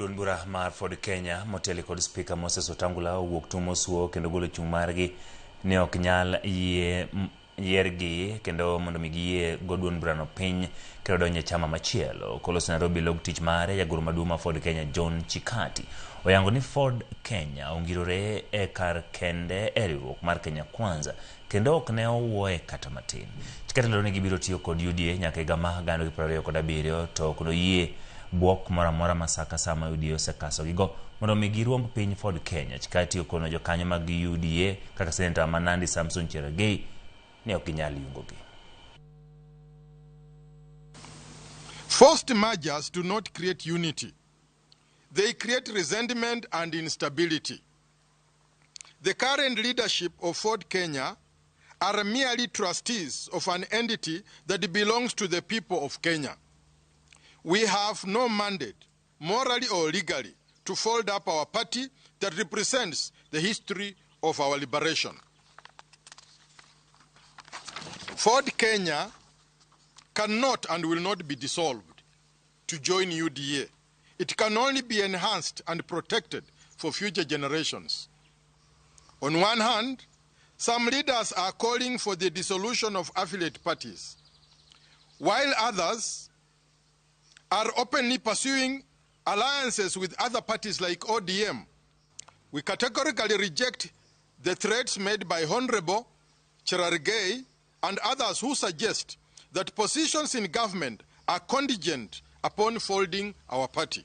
Duond bura mar Ford Kenya moteli kod Spika Moses Wetangula owuok tung' mosuo kendo golo chung' margi ni ok nyal yie yiergi kendo mondo mi giyie go duond burano piny kendo donjo e chama machielo. Koloso Nairobi log tich mare, jagoro maduong' ma Ford Kenya John Chikati oyango ni Ford Kenya ongirore e kar kende e riwruok mar Kenya Kwanza kendo ok ne owuoye kata matin. Chikati lero ni gibiro tiyo kod UDA nyaka higa ma 2027 to ok noyie bwok moro amora ma sa ka sa ma UDA osekasogigo mondo mi giruomb piny Ford Kenya. Chikati okono jokanyo mag UDA kaka Seneta ma Nandi Samson Cherargei ni ok ginyal yungogi. Forced mergers do not create unity. They create resentment and instability. The current leadership of Ford Kenya are merely trustees of an entity that belongs to the people of Kenya. We have no mandate, morally or legally, to fold up our party that represents the history of our liberation. Ford Kenya cannot and will not be dissolved to join UDA. It can only be enhanced and protected for future generations. On one hand, some leaders are calling for the dissolution of affiliate parties, while others are openly pursuing alliances with other parties like ODM. We categorically reject the threats made by Honorable Cherargei and others who suggest that positions in government are contingent upon folding our party.